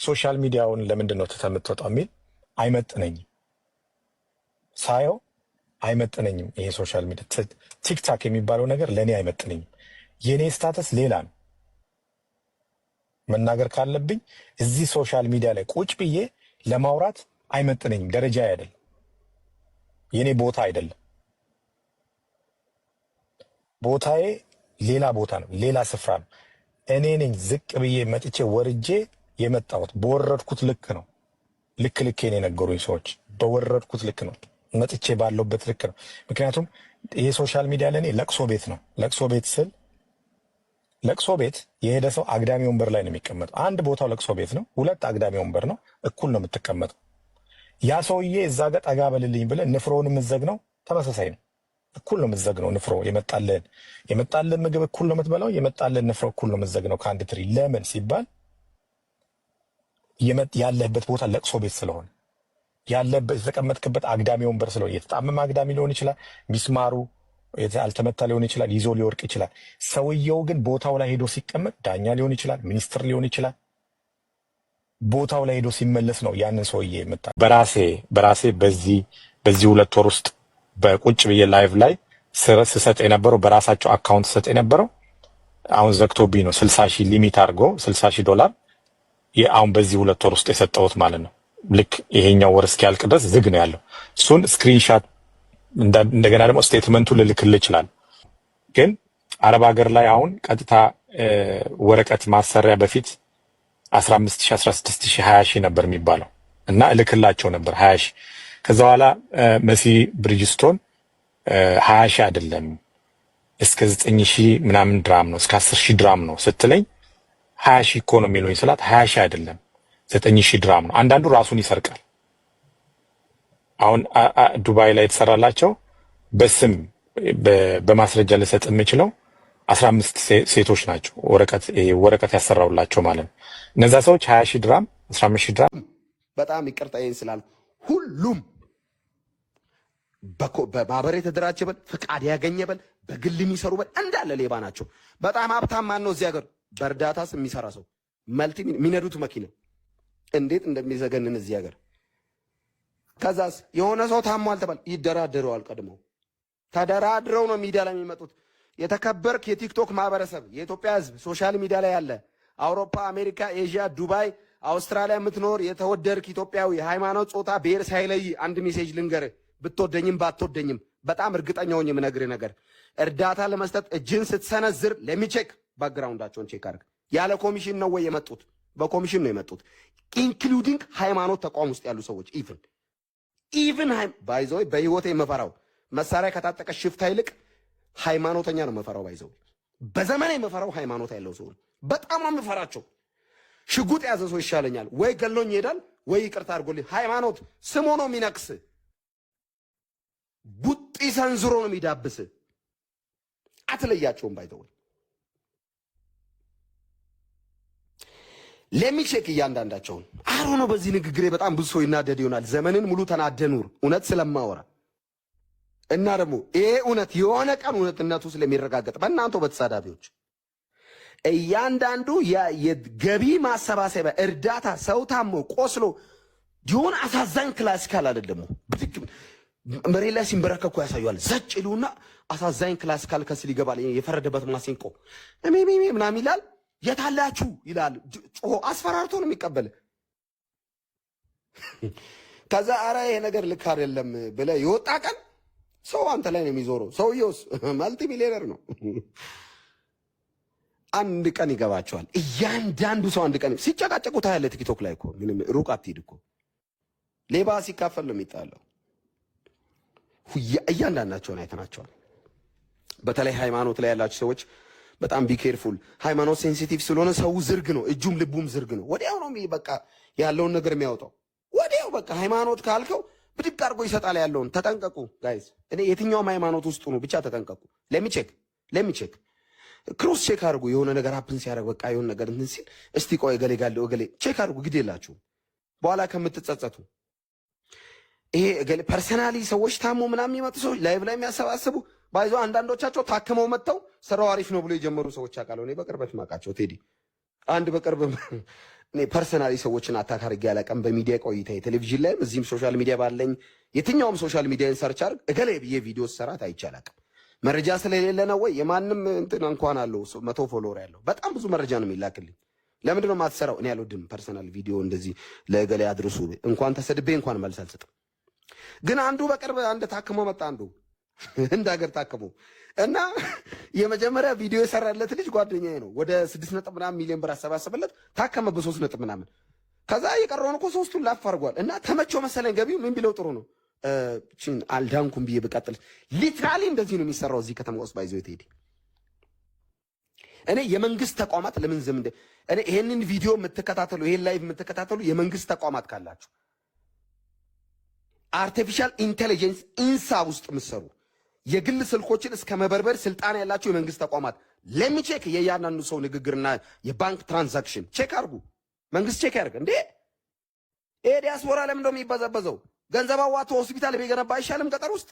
Social media ውን ለምንድን ነው ትተህ የምትወጣው የሚል አይመጥነኝም። ሳየው አይመጥነኝም። ይሄ social media TikTok የሚባለው ነገር ለእኔ አይመጥነኝም። የእኔ status ሌላ ነው። መናገር ካለብኝ እዚህ social media ላይ ቁጭ ብዬ ለማውራት አይመጥነኝም። ደረጃ አይደለም፣ የእኔ ቦታ አይደለም። ቦታዬ ሌላ ቦታ ነው፣ ሌላ ስፍራ ነው። እኔ ነኝ ዝቅ ብዬ መጥቼ ወርጄ የመጣሁት። በወረድኩት ልክ ነው። ልክ ልኬን የነገሩኝ ሰዎች በወረድኩት ልክ ነው፣ መጥቼ ባለሁበት ልክ ነው። ምክንያቱም ይሄ social media ለእኔ ለቅሶ ቤት ነው። ለቅሶ ቤት ስል ለቅሶ ቤት የሄደ ሰው አግዳሚ ወንበር ላይ ነው የሚቀመጠው። አንድ ቦታው ለቅሶ ቤት ነው፣ ሁለት አግዳሚ ወንበር ነው። እኩል ነው የምትቀመጠው። ያ ሰውዬ እዛ ጋ ጠጋ በልልኝ ብለህ ንፍሮውን የምትዘግነው ተመሳሳይ ነው። እኩል ነው የምትዘግነው። ንፍሮ የመጣልህን ምግብ እኩል ነው የምትበላው። የመጣልህን ንፍሮ እኩል ነው የምትዘግነው ከአንድ ትሪ። ለምን ሲባል ያለህበት ቦታ ለቅሶ ቤት ስለሆነ፣ ያለበት የተቀመጥክበት አግዳሚ ወንበር ስለሆነ፣ የተጣመመ አግዳሚ ሊሆን ይችላል፣ ሚስማሩ አልተመታ ሊሆን ይችላል፣ ይዞ ሊወርቅ ይችላል። ሰውየው ግን ቦታው ላይ ሄዶ ሲቀመጥ ዳኛ ሊሆን ይችላል፣ ሚኒስትር ሊሆን ይችላል። ቦታው ላይ ሄዶ ሲመለስ ነው ያንን ሰውዬ የመጣ። በራሴ በዚህ 2 ወር ውስጥ በቁጭ ብዬ live ላይ ስሰጥ የነበረው፣ በራሳቸው account ስሰጥ የነበረው አሁን ዘግቶብኝ ነው። 60,000 limit አድርጎ 60,000 ዶላር አሁን በዚህ 2 ወር ውስጥ የሰጠሁት ማለት ነው። ልክ ይሄኛው ወር እስኪያልቅ ድረስ ዝግ ነው ያለው። እሱን screenshot እንደገና ደግሞ statement ኡ ልልክልህ ይችላል። ግን አረብ ሀገር ላይ አሁን ቀጥታ ወረቀት ማሰሪያ በፊት 15 ሺህ፣ 16 ሺህ፣ 20 ሺህ ነበር የሚባለው እና እልክላቸው ነበር 20 ሺህ። ከዛ በኋላ መሲ ብሪጅስቶን 20 ሺህ አይደለም፣ እስከ 9,000 ምናምን ድራም ነው፣ እስከ 10,000 ድራም ነው ስትለኝ፣ 20,000 እኮ ነው የሚሉኝ ስላት፣ 20,000 አይደለም፣ 9,000 ድራም ነው። አንዳንዱ ራሱን ይሰርቃል። አሁን ዱባይ ላይ የተሰራላቸው በስም በማስረጃ ልሰጥ የምችለው 15 ሴቶች ናቸው። ወረቀት ይሄ ወረቀት ያሰራውላቸው ማለት ነው። እነዛ ሰዎች 20,000 ድራም፣ 15,000 ድራም። በጣም ይቅርታ ይሄን ስላልኩ፣ ሁሉም በማህበር የተደራጀ በል፣ ፍቃድ ያገኘ በል፣ በግል የሚሰሩ በል፣ እንዳለ ሌባ ናቸው። በጣም ሀብታም ማን ነው እዚህ ሀገር? በእርዳታ ስም የሚሰራ ሰው multi የሚነዱት መኪና እንዴት እንደሚዘገንን እዚህ ሀገር። ከዛስ የሆነ ሰው ታሟል ተባል፣ ይደራደረዋል። ቀድመው ተደራድረው ነው ሚዲያ ላይ የሚመጡት። የተከበርክ የቲክቶክ ማህበረሰብ፣ የኢትዮጵያ ሕዝብ፣ social media ላይ ያለ፣ አውሮፓ፣ አሜሪካ፣ ኤዥያ፣ ዱባይ፣ አውስትራሊያ የምትኖር የተወደድክ ኢትዮጵያዊ፣ ሃይማኖት፣ ጾታ፣ ብሔር ሳይለይ አንድ message ልንገርህ። ብትወደኝም ባትወደኝም በጣም እርግጠኛ ሆኜ የምነግርህ ነገር፣ እርዳታ ለመስጠት እጅን ስትሰነዝር let me check፣ background ኣቸውን check አድርግ። ያለ ኮሚሽን ነው ወይ የመጡት? በኮሚሽን ነው የመጡት። Including ሃይማኖት ተቋም ውስጥ ያሉ ሰዎች፣ even by the way፣ በህይወቴ የምፈራው መሳሪያ ከታጠቀ ሽፍታ ይልቅ ሃይማኖተኛ ነው የምፈራው። By the way፣ በዘመኔ የምፈራው ሃይማኖት ያለው ሰው ነው። በጣም ነው የምፈራቸው። ሽጉጥ የያዘ ሰው ይሻለኛል። ወይ ገሎኝ ይሄዳል፣ ወይ ይቅርታ አድርጎልኝ። ሃይማኖት ስሞ ነው የሚነክስ፣ ቡጢ ሰንዝሮ ነው የሚዳብስ። አትለያቸውም። By the way፣ let me check እያንዳንዳቸውን አሮ ነው። በዚህ ንግግሬ በጣም ብዙ ሰው ይናደድ ይሆናል። ዘመንን ሙሉ ተናደ ኑር፣ እውነት ስለማወራ እና ደግሞ ይሄ እውነት የሆነ ቀን እውነትነቱ ስለሚረጋገጥ በእናንተው በተሳዳቢዎች። እያንዳንዱ የገቢ ማሰባሰቢያ እርዳታ ሰው ታሞ ቆስሎ የሆነ አሳዛኝ classical አይደለም፣ ብድግ መሬት ላይ ሲንበረከኩ ያሳዩዋል። ዘጭ ይሉና አሳዛኝ classical ከስል ይገባል። የፈረደበት ማሲንቆ እሜሜሜ ምናምን ይላል። የታላችሁ ይላል። ጮሆ አስፈራርቶ ነው የሚቀበል። ከዛ አረ ይሄ ነገር ልክ አይደለም ብለህ የወጣ ቀን ሰው አንተ ላይ ነው የሚዞረው። ሰውየውስ multi millionaire ነው። አንድ ቀን ይገባቸዋል። እያንዳንዱ ሰው አንድ ቀን ሲጨቃጨቁ ታያለህ። ቲክቶክ ላይ እኮ ምንም ሩቅ አትሂድ እኮ፣ ሌባ ሲካፈል ነው የሚጣለው። እያንዳንዳቸውን አይተናቸዋል። በተለይ ሃይማኖት ላይ ያላችሁ ሰዎች በጣም be careful። ሃይማኖት sensitive ስለሆነ ሰው ዝርግ ነው፣ እጁም ልቡም ዝርግ ነው። ወዲያው ነው በቃ ያለውን ነገር የሚያወጣው። ወዲያው በቃ ሃይማኖት ካልከው ብድግ አድርጎ ይሰጣል ያለውን። ተጠንቀቁ guys። እኔ የትኛውም ሃይማኖት ውስጥ ነው ብቻ ተጠንቀቁ። Let me check፣ cross check አድርጉ። የሆነ ነገር happen ሲያደርግ፣ በቃ የሆነ ነገር እንትን ሲል፣ እስቲ ቆይ እገሌ ጋር እገሌ check አድርጉ። ግድ የላችሁም በኋላ ከምትጸጸቱ። ይሄ እገሌ personally ሰዎች ታሞ ምናምን የሚመጡ ሰዎች live ላይ የሚያሰባስቡ፣ by the way፣ አንዳንዶቻቸው ታክመው መጥተው ስራው አሪፍ ነው ብሎ የጀመሩ ሰዎች አውቃለሁ። እኔ በቅርበት ማውቃቸው ቴዲ፣ አንድ በቅርብ እኔ personally ሰዎችን attack አድርጌ አላውቅም። በሚዲያ ቆይታ የቴሌቪዥን ላይም እዚህም social media ባለኝ የትኛውም social media ን search አድርግ እገሌ ብዬ ቪዲዮ ሰራ ታይቼ አላውቅም። መረጃ ስለሌለ ነው ወይ? የማንም እንትን እንኳን አለው 100 follower ያለው በጣም ብዙ መረጃ ነው የሚላክልኝ። ለምንድን ነው የማትሰራው? እኔ አልወድም personal ቪዲዮ እንደዚህ ለእገሌ አድርሱ። እንኳን ተሰድቤ እንኳን መልስ አልሰጥም። ግን አንዱ በቅርብ አንድ ታክሞ መጣ። አንዱ እንደ ሀገር ታክሞ እና የመጀመሪያ ቪዲዮ የሰራለት ልጅ ጓደኛዬ ነው። ወደ 6 ነጥብ ምናምን ሚሊዮን ብር አሰባሰበለት። ታከመ በ3 ነጥብ ምናምን። ከዛ የቀረውን እኮ ሶስቱን ላፍ አድርጓል። እና ተመቸው መሰለኝ ገቢው። ምን ቢለው ጥሩ ነው? ቺን አልዳንኩም ብዬ ብቀጥል literally እንደዚህ ነው የሚሰራው እዚህ ከተማ ውስጥ። By the way ቴዲ፣ እኔ የመንግስት ተቋማት ለምን ዝም እንደ እኔ ይሄንን ቪዲዮ የምትከታተሉ፣ ይሄን live የምትከታተሉ የመንግስት ተቋማት ካላችሁ፣ artificial intelligence ኢንሳ ውስጥ የምትሰሩ፣ የግል ስልኮችን እስከ መበርበር ስልጣን ያላቸው የመንግስት ተቋማት፣ let me check የእያንዳንዱ ሰው ንግግርና የባንክ transaction check አድርጉ። መንግስት check ያድርግ። እንዴ፣ ይሄ ዲያስፖራ ለምን እንደው የሚበዘበዘው? ገንዘብ አዋጥቶ ሆስፒታል ቢገነባ አይሻልም? ገጠር ውስጥ